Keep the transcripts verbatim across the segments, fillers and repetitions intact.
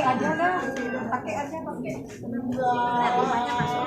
Aja lah, pakai aja, pakai. Nah, rumahnya masuk.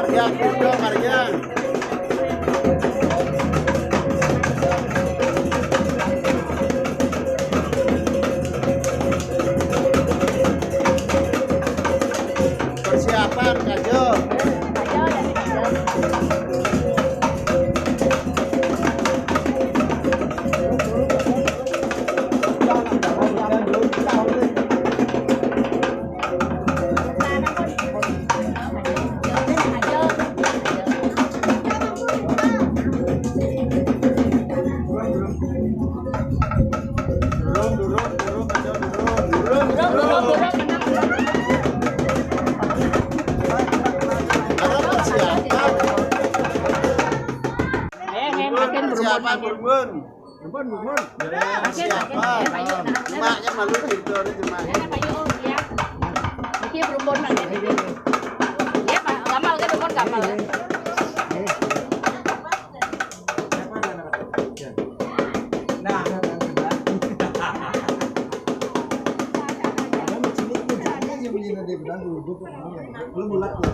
Marjan, Marjan. Persiapan, Kak Jo. Siapa, Bun? Bun, Bun. Siapa? Emaknya malu gitu, ada cuma. Niki berumbun nang niki. Ya, Pak, gamal kan, berumbun gamal. Nah, belum bulat ya.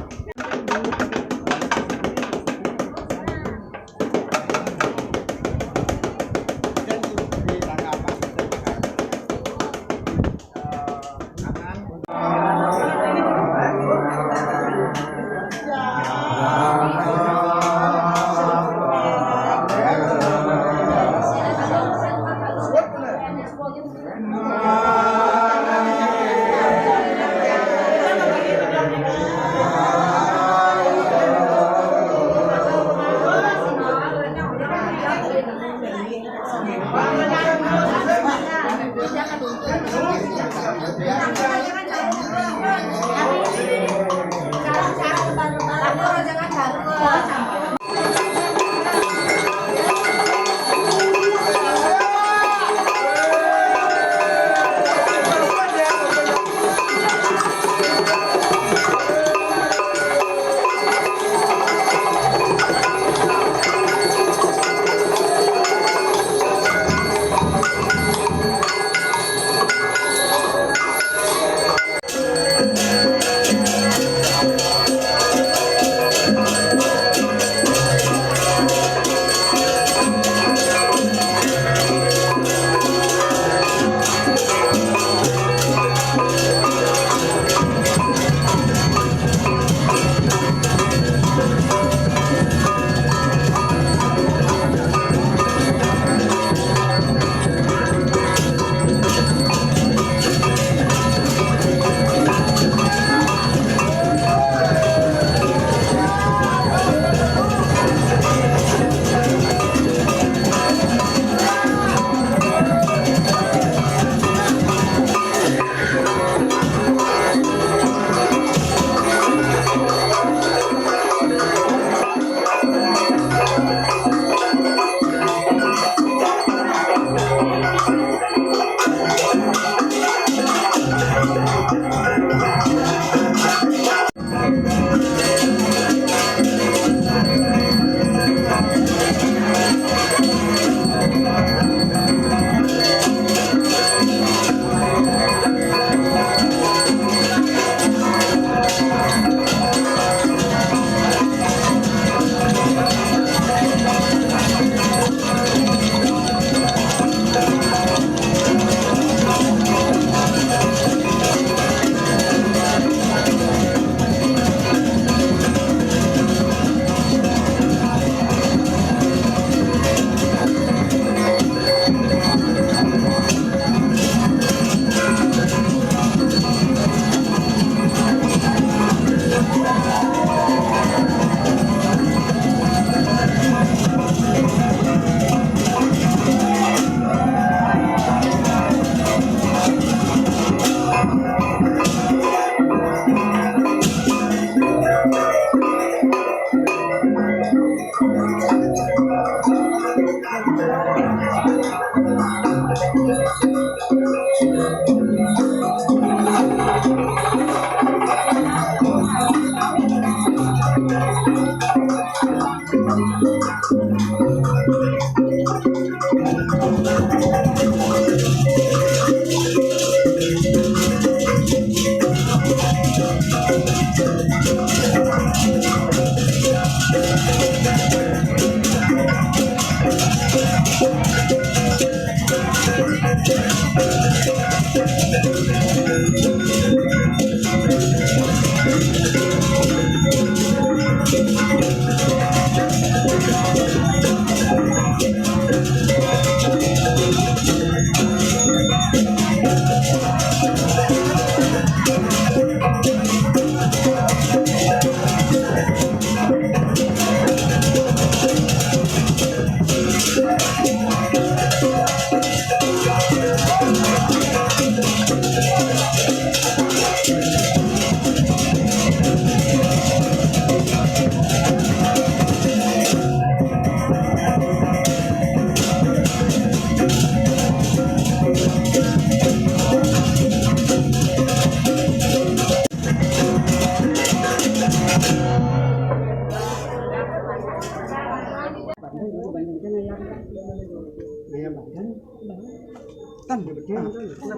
Tan, ini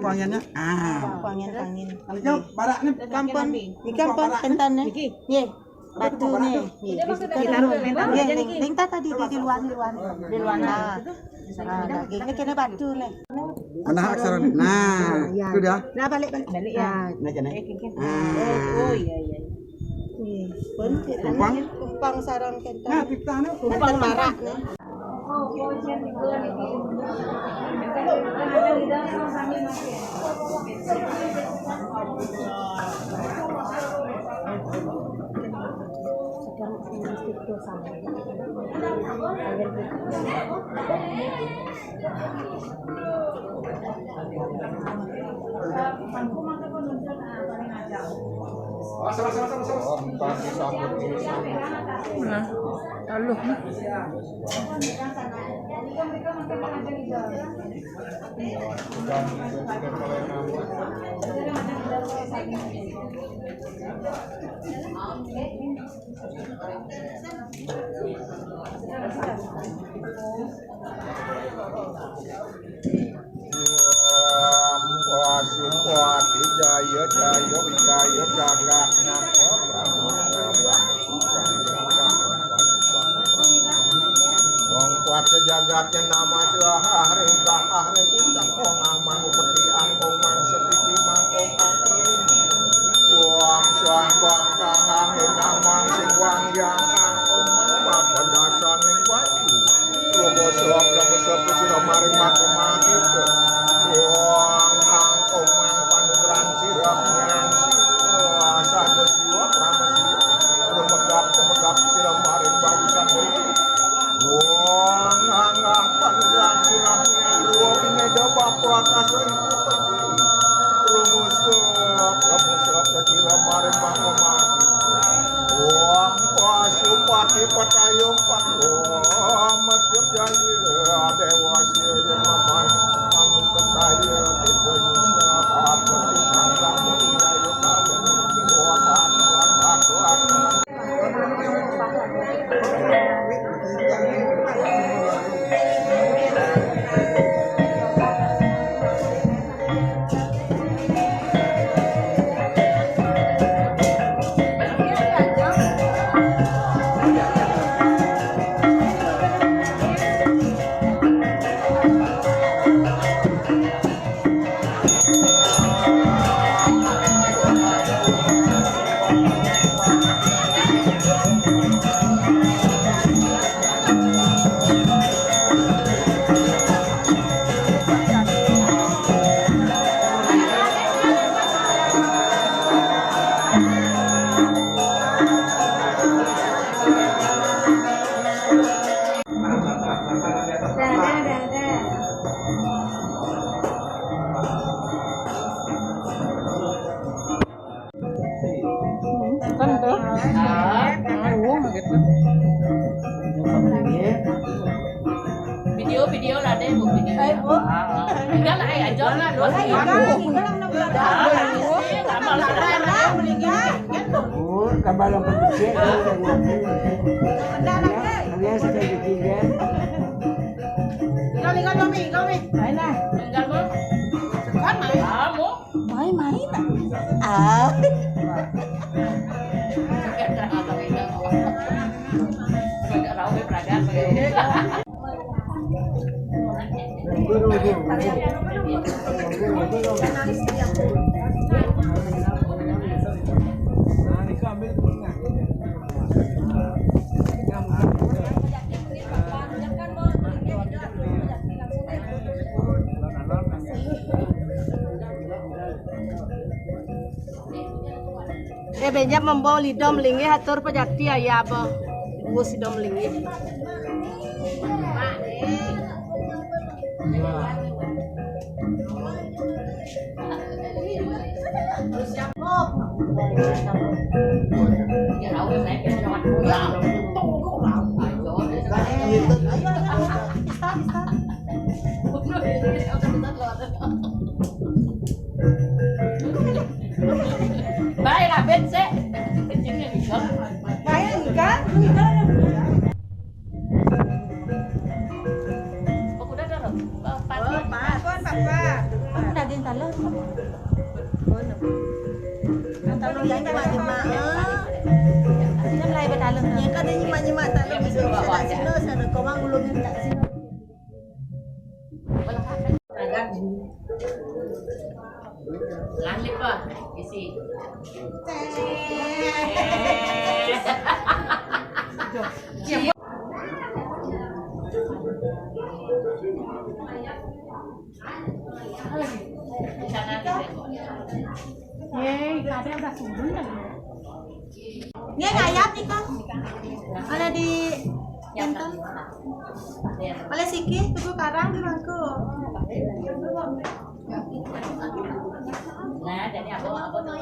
wangiannya. Ah. Wangian angin. Ini barak nih. Kampun, ini kampun, kentan nih. Nggih. Batu nih. Nggih. Ditaruh, ditaruh aja niki. Nggih, nggih, tadi di, di luar, di luar. Di luar. Nah. Nah, nggih, ini kena batu nih. Mana aksara? Nah, itu dah. Nah, balik, balik, balik ya. Nah, jangan. Ah. Oh, iya, iya. Nggih, pun kumpang, kumpang sareng kentan. Nah, kita anu kumpang barak nih. Nah, lalu. Om Pasupati Jaya Jaya Wijaya Jagat Nata Pramana. Wong kuat sejagatnya nama Suah Ahri Udah Ahri Puncak Wong Aman Upeti Angkong Mang Setiti Mangkong Angkring. Wong Suah Bangkang Angin Amang Sing Wang Yang Angkong Mang Bapak Dasaning Bayu. Robo Suah Robo Suah Sira Maring Mako Mati. Wong Angkong Mang Panugrahan Sira Nyang Sira Sadus Jiwa Pramesti, rumegap tumegap sira maring bangsa. Wong anggah panurang sira nyarua pineda bapa akasa iku pertiwi. Rumusuk, rumusuk sira maring bangsa mati. Wong Pasupati Petayung Panggung, Medhep Jaya, Dewa Sira Mapan, Anu Ketaya, Tiga Yusa, Pati Sanggang, Jaya Kabeh. Kan tuh. Nah, uang gitu. Video, video lah deh, Bu, video. Eh, Bu. Ah, ah. Tinggal lah, ayo, aja lah, dua. Tinggal, tinggal, tinggal. Tambah lah. Bu, tambah yang penting. Tinggal, tinggal, tinggal. Tinggal, tinggal, Mami, tinggal, Mami. Ayo lah. Tinggal, Bu. Kan, Mai. Kamu. Mai. Main tak? Ah. Eh, benjam mambo lidom lingi atur pajati aya ba. Bungkus lidom lingi. Baik lah, Ben, sik. Kencingnya juga. Bayang, kan? Oh, udah dah, Rom. Oh, empat. Oh, empat. Empat, empat. Aku daging taler. Oh, enam. Taler yang cuma lima, eh. Ini mulai bertaler. Ya, kan ini cuma lima taler, bisa, bisa tak sini, sana. Kau bang ulungnya tak sini. Lanjut, Pak. Isi. Yeay, ada udah turun lagi. Ini ngayap nih, Kang. Ada di Enten. Oleh siki, tuku karang di mangku. Nah, jadi aku, aku tuh.